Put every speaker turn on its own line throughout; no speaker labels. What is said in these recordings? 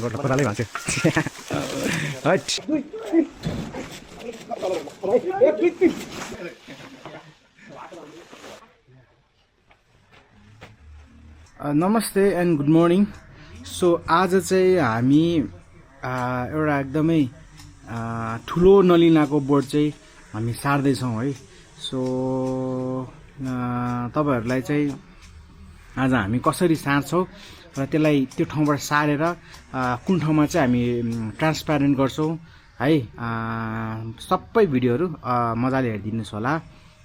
गर्दा कोदालै भन्छु हट नमस्ते एन्ड गुड मर्निङ सो आज चाहिँ हामी एउटा एकदमै ठुलो नलिनाको बोट चाहिँ हामी सार्दैछौँ है सो तपाईहरूलाई चाहिँ आज हामी कसरी सार्छौँ र त्यसलाई त्यो ठाउँबाट सारेर कुन ठाउँमा चाहिँ हामी ट्रान्सप्यारेन्ट गर्छौँ है सबै भिडियोहरू मजाले हेरिदिनुहोस् होला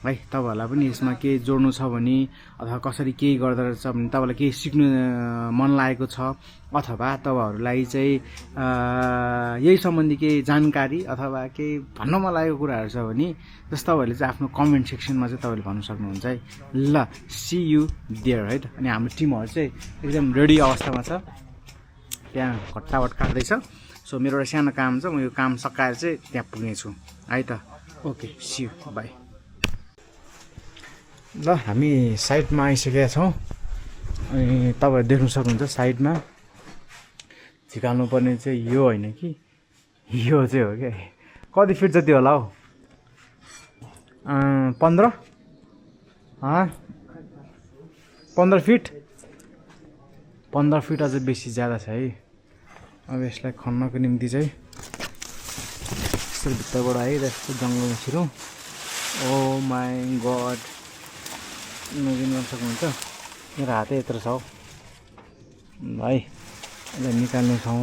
है तपाईहरूलाई पनि यसमा केही जोड्नु छ भने अथवा कसरी केही गर्दो रहेछ भने तपाईँलाई केही सिक्नु मन लागेको छ अथवा तपाईँहरूलाई चाहिँ यही सम्बन्धी केही जानकारी अथवा केही भन्न मन लागेको कुराहरू छ भने जस्तो तपाईँहरूले चाहिँ आफ्नो कमेन्ट सेक्सनमा चाहिँ तपाईँले भन्न सक्नुहुन्छ है ल सी यु देयर है त अनि हाम्रो टिमहरू चाहिँ एकदम रेडी अवस्थामा छ त्यहाँ घट्टावट काट्दैछ सो मेरो एउटा सानो काम छ म यो काम सकाएर चाहिँ त्यहाँ पुग्नेछु है त ओके सी यु बाई ल हामी साइडमा आइसकेका छौँ अनि तपाईँहरू देख्नु सक्नुहुन्छ साइडमा झिकाल्नु पर्ने चाहिँ यो होइन कि यो चाहिँ हो क्या कति फिट जति होला हौ 15 फिट 15 फिट अझै बेसी ज्यादा छ है अब यसलाई खन्नको निम्ति चाहिँ यस्तो भित्रबाट है यस्तो जङ्गलमा छिरौँ ओ माई गड इमेजिन गर्न सक्नुहुन्छ मेरो हातै यत्रो छ हौ भाइ यसलाई निकाल्नेछौँ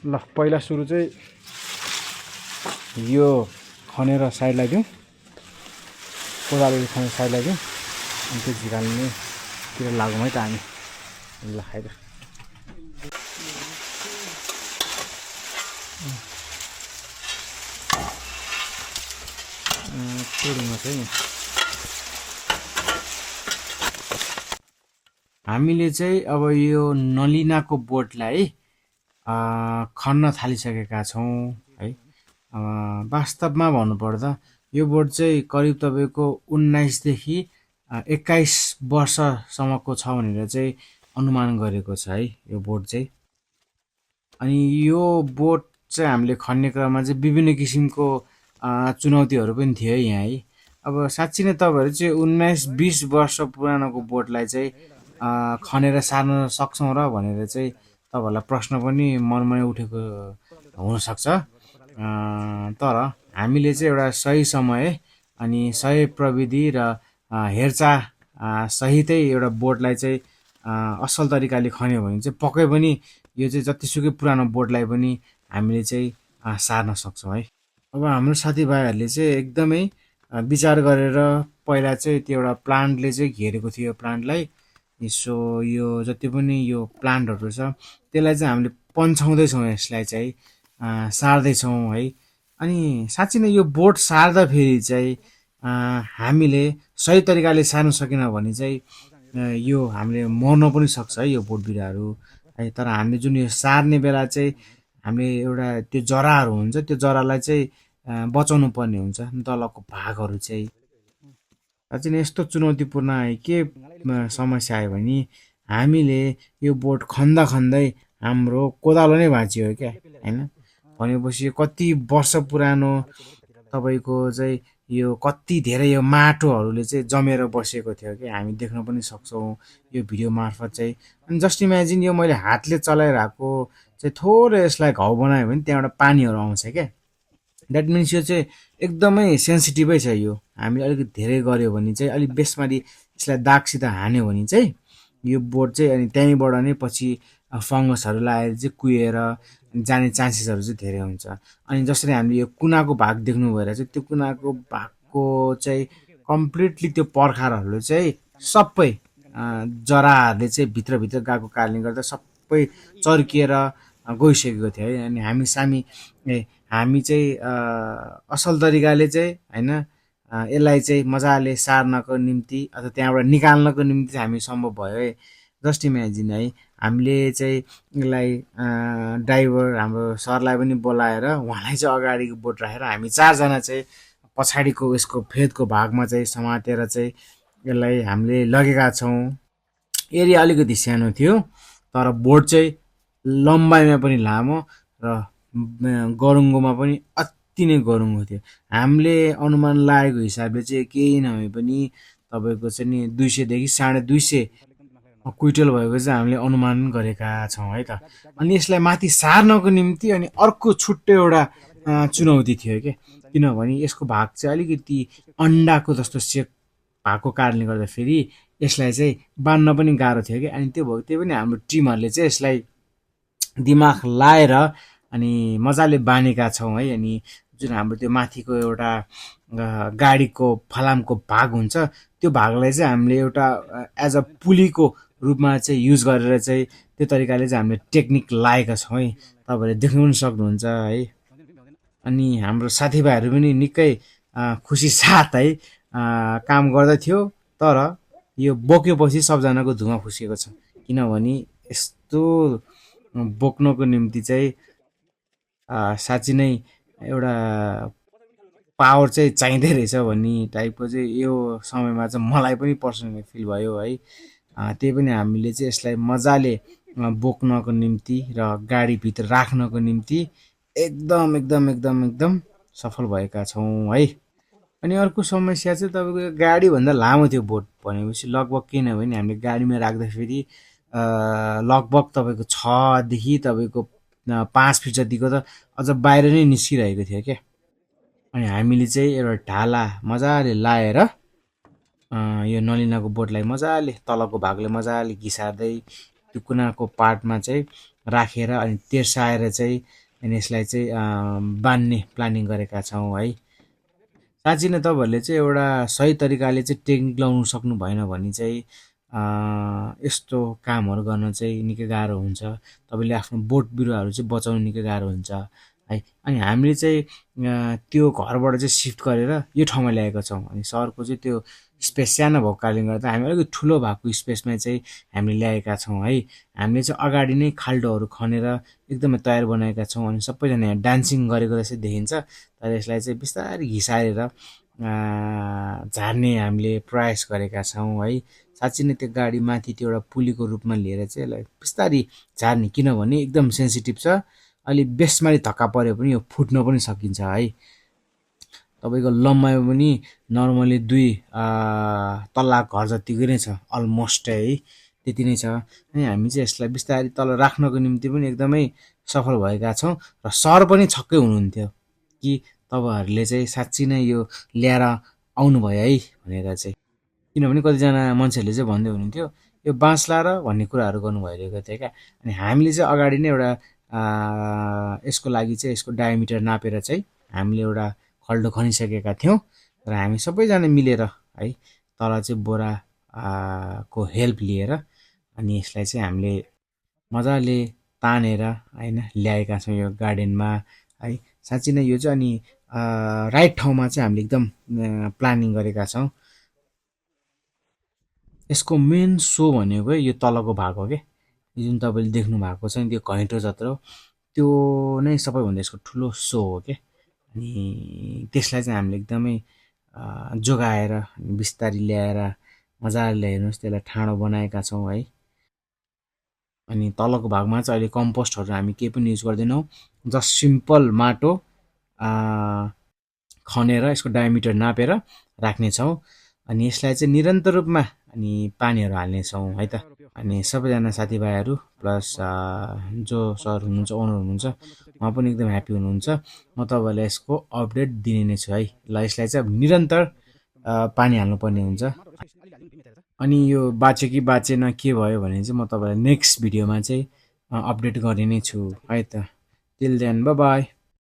ल पहिला सुरु चाहिँ यो खनेर साइडलाई दिउँ कोदालोले खनेर साइडलाई दिउँ अनि त्यो झिकाल्नेतिर लागौँ है त हामी ल खाइ त हामीले चाहिँ अब यो नलिनाको बोटलाई खन्न थालिसकेका छौँ है वास्तवमा भन्नुपर्दा यो बोट चाहिँ करिब तपाईँको 19 देखि 21 वर्षसम्मको छ भनेर चाहिँ अनुमान गरेको छ है यो बोट चाहिँ अनि यो बोट चाहिँ हामीले खन्ने क्रममा चाहिँ विभिन्न किसिमको चुनौतीहरू पनि थियो यहाँ है अब साँच्ची नै तपाईँहरू चाहिँ 19-20 वर्ष पुरानोको बोटलाई चाहिँ खनेर सार्न सक्छौँ र भनेर चाहिँ तपाईँहरूलाई प्रश्न पनि मनमा उठेको हुनसक्छ तर हामीले चाहिँ एउटा सही समय अनि सही प्रविधि र हेरचाह सहितै एउटा बोटलाई चाहिँ असल तरिकाले खन्यो भने चाहिँ पक्कै पनि यो चाहिँ जतिसुकै पुरानो बोटलाई पनि हामीले चाहिँ सार्न सक्छौँ है अब हाम्रो साथीभाइहरूले चाहिँ एकदमै विचार गरेर पहिला चाहिँ त्यो एउटा प्लान्टले चाहिँ घेरेको थियो प्लान्टलाई सो यो जति पनि यो प्लान्टहरू छ त्यसलाई चाहिँ हामीले पन्छाउँदैछौँ यसलाई चाहिँ सार्दैछौँ है अनि साँच्चै नै यो बोट सार्दाखेरि चाहिँ हामीले सही तरिकाले सार्न सकेन भने चाहिँ यो हामीले मर्न पनि सक्छ है यो बोट बिरुवाहरू है तर हामीले जुन यो सार्ने बेला चाहिँ हामीले एउटा त्यो जराहरू हुन्छ त्यो जरालाई चाहिँ बचाउनु पर्ने हुन्छ तलको भागहरू चाहिँ साँच्चै नै यस्तो चुनौतीपूर्ण के समस्या आयो भने हामीले यो बोट खन्दा खन्दै हाम्रो कोदालो नै भाँचियो क्या होइन भनेपछि कति वर्ष पुरानो तपाईँको चाहिँ यो कति धेरै यो माटोहरूले चाहिँ जमेर बसेको थियो कि हामी देख्न पनि सक्छौँ यो भिडियो मार्फत चाहिँ अनि जस्ट इमेजिन यो मैले हातले चलाइरहेको चाहिँ थोरै यसलाई घाउ बनायो भने त्यहाँबाट पानीहरू आउँछ क्या द्याट मिन्स यो चाहिँ एकदमै सेन्सिटिभै छ यो हामीले अलिकति धेरै गऱ्यो भने चाहिँ अलिक बेसमारी यसलाई दागसित हान्यो भने चाहिँ यो बोट चाहिँ अनि त्यहीँबाट नै पछि फङ्गसहरू लगाएर चाहिँ कुहिएर जाने चान्सेसहरू चाहिँ धेरै हुन्छ अनि जसरी हामीले यो कुनाको भाग देख्नु भएर चाहिँ त्यो कुनाको भागको चाहिँ कम्प्लिटली त्यो पर्खारहरूले चाहिँ सबै जराहरूले चाहिँ भित्रभित्र गएको कारणले गर्दा सबै चर्किएर गइसकेको थियो है अनि हामी चाहिँ असल तरिकाले चाहिँ होइन यसलाई चाहिँ मजाले सार्नको निम्ति अथवा त्यहाँबाट निकाल्नको निम्ति हामी सम्भव भयो है जस्ट इमेजिन है हामीले चाहिँ यसलाई ड्राइभर हाम्रो सरलाई पनि बोलाएर उहाँलाई चाहिँ अगाडिको बोट राखेर हामी 4 जना चाहिँ पछाडिको यसको फेदको भागमा चाहिँ समातेर चाहिँ यसलाई हामीले लगेका छौँ। एरिया अलिकति सानो थियो तर बोट चाहिँ लम्बाइमा पनि लामो र गरुङ्गोमा पनि अति नै गरुङ्गो थियो। हामीले अनुमान लागेको हिसाबले चाहिँ केही नभए पनि तपाईँको चाहिँ नि 200 देखि 250 क्विन्टल भएको चाहिँ हामीले अनुमान गरेका छौँ है त। अनि यसलाई माथि सार्नको निम्ति अनि अर्को छुट्टै एउटा चुनौती थियो क्या, किनभने यसको भाग चाहिँ अलिकति अन्डाको जस्तो सेप भएको कारणले गर्दाखेरि यसलाई चाहिँ बाँध्न पनि गाह्रो थियो क्या। अनि त्यो भयो, त्यही पनि हाम्रो टिमहरूले चाहिँ यसलाई दिमाग लाएर अनि मजाले बाँधेका छौँ है। अनि जुन हाम्रो त्यो माथिको एउटा गाडीको फलामको भाग हुन्छ त्यो भागलाई चाहिँ हामीले एउटा एज अ पुलीको रूपमा चाहिँ युज गरेर चाहिँ त्यो तरिकाले चाहिँ हामीले टेक्निक लाएका छौँ है। तपाईँहरूले देख्नु पनि सक्नुहुन्छ है। अनि हाम्रो साथीभाइहरू पनि निकै खुसी साथ है काम गर्दथ्यो। तर यो बोकेपछि सबजनाको धुवा खुसिएको छ, किनभने यस्तो बोक्नको निम्ति चाहिँ साँच्ची नै एउटा पावर चाहिँ चाहिँदै रहेछ भन्ने टाइपको चाहिँ यो समयमा चाहिँ मलाई पनि पर्सनली फिल भयो है। त्यही पनि हामीले चाहिँ यसलाई मजाले बोक्नको निम्ति र गाडीभित्र राख्नको निम्ति एकदम एकदम एकदम एकदम सफल भएका छौँ है। अनि अर्को समस्या चाहिँ तपाईँको गाडीभन्दा लामो थियो बोट भनेपछि लगभग किन भने हामीले गाडीमा राख्दाखेरि लगभग तपाईँको 6 देखि तपाईँको 5 फिट जतिको त अझ बाहिर नै निस्किरहेको थियो क्या। अनि हामीले चाहिँ एउटा ढाला मजाले लाएर यो नलिनाको बोटलाई मजाले तलको भागले मजाले घिसार्दै त्यो कुनाको पार्टमा चाहिँ राखेर अनि तेर्साएर चाहिँ अनि यसलाई चाहिँ बान्ने प्लानिङ गरेका छौँ है। साँच्ची नै तपाईँहरूले चाहिँ एउटा सही तरिकाले चाहिँ टेक्निक लाउनु सक्नु भएन भने चाहिँ यस्तो कामहरू गर्न चाहिँ निकै गाह्रो हुन्छ। तपाईँले आफ्नो बोट बिरुवाहरू चाहिँ बचाउनु निकै गाह्रो हुन्छ है। अनि हामीले चाहिँ त्यो घरबाट चाहिँ सिफ्ट गरेर यो ठाउँमा ल्याएका छौँ। अनि सहरको चाहिँ त्यो स्पेस सानो भएको कारणले गर्दा हामी अलिकति ठुलो भएको स्पेसमा चाहिँ हामीले ल्याएका छौँ है। हामीले चाहिँ अगाडि नै खाल्डोहरू खनेर एकदमै तयार बनाएका छौँ। अनि सबैजना यहाँ डान्सिङ गरेको जस्तै देखिन्छ, तर यसलाई चाहिँ बिस्तारै घिसारेर झार्ने हामीले प्रयास गरेका छौँ है। साँच्ची नै त्यो गाडी माथि त्यो एउटा पुलीको रूपमा लिएर चाहिँ यसलाई बिस्तारै झार्ने, किनभने एकदम सेन्सिटिभ छ। अलि बेसमारी धक्का पऱ्यो भने यो फुट्न पनि सकिन्छ है। तपाईँको लम्बाइमा पनि नर्मली 2 तल्ला घर जतिको नै छ अलमोस्ट है, त्यति नै छ। अनि हामी चाहिँ यसलाई बिस्तारै तल राख्नको निम्ति पनि एकदमै सफल भएका छौँ र सर पनि छक्कै हुनुहुन्थ्यो कि तपाईँहरूले चाहिँ साँच्ची नै यो ल्याएर आउनुभयो है भनेर चाहिँ। किनभने कतिजना मान्छेहरूले चाहिँ भन्दै हुनुहुन्थ्यो यो बाँस लाएर भन्ने कुराहरू गर्नु भइरहेको थियो क्या। अनि हामीले चाहिँ अगाडि नै एउटा यसको लागि चाहिँ यसको डायमिटर नापेर चाहिँ हामीले एउटा खल्डो खनिसकेका थियौँ र हामी सबैजना मिलेर है तल चाहिँ बोरा को हेल्प लिएर अनि यसलाई चाहिँ हामीले मजाले तानेर होइन ल्याएका छौँ यो गार्डनमा है। साँच्ची नै यो चाहिँ अनि राइट ठाउँमा चाहिँ हामीले एकदम प्लानिङ गरेका छौँ। यसको मेन सो भनेको यो तलको भाग हो क्या, जुन तपाईँले देख्नु भएको छ नि त्यो घैँटो जत्रो, त्यो नै सबैभन्दा यसको ठुलो सो हो क्या। अनि त्यसलाई चाहिँ हामीले एकदमै जोगाएर बिस्तारी ल्याएर मजाले हेर्नुहोस् त्यसलाई ठाडो बनाएका छौँ है। अनि तलको भागमा चाहिँ अहिले कम्पोस्टहरू हामी केही पनि युज गर्दैनौँ, जस्ट सिम्पल माटो खनेर यसको डायमिटर नापेर राख्नेछौँ। अनि यसलाई चाहिँ निरन्तर रूपमा अनि पानीहरू हाल्नेछौँ है त। अनि सबैजना साथीभाइहरू प्लस जो सर हुनुहुन्छ ओनर हुनुहुन्छ उहाँ पनि एकदम ह्याप्पी हुनुहुन्छ। म तपाईँहरूलाई यसको अपडेट दिने नै छु है। ल यसलाई चाहिँ निरन्तर पानी हाल्नुपर्ने हुन्छ। अनि यो बाँच्यो कि बाँचेन के भयो भने चाहिँ म तपाईँलाई नेक्स्ट भिडियोमा चाहिँ अपडेट गर्ने नै छु है त। Till then bye by.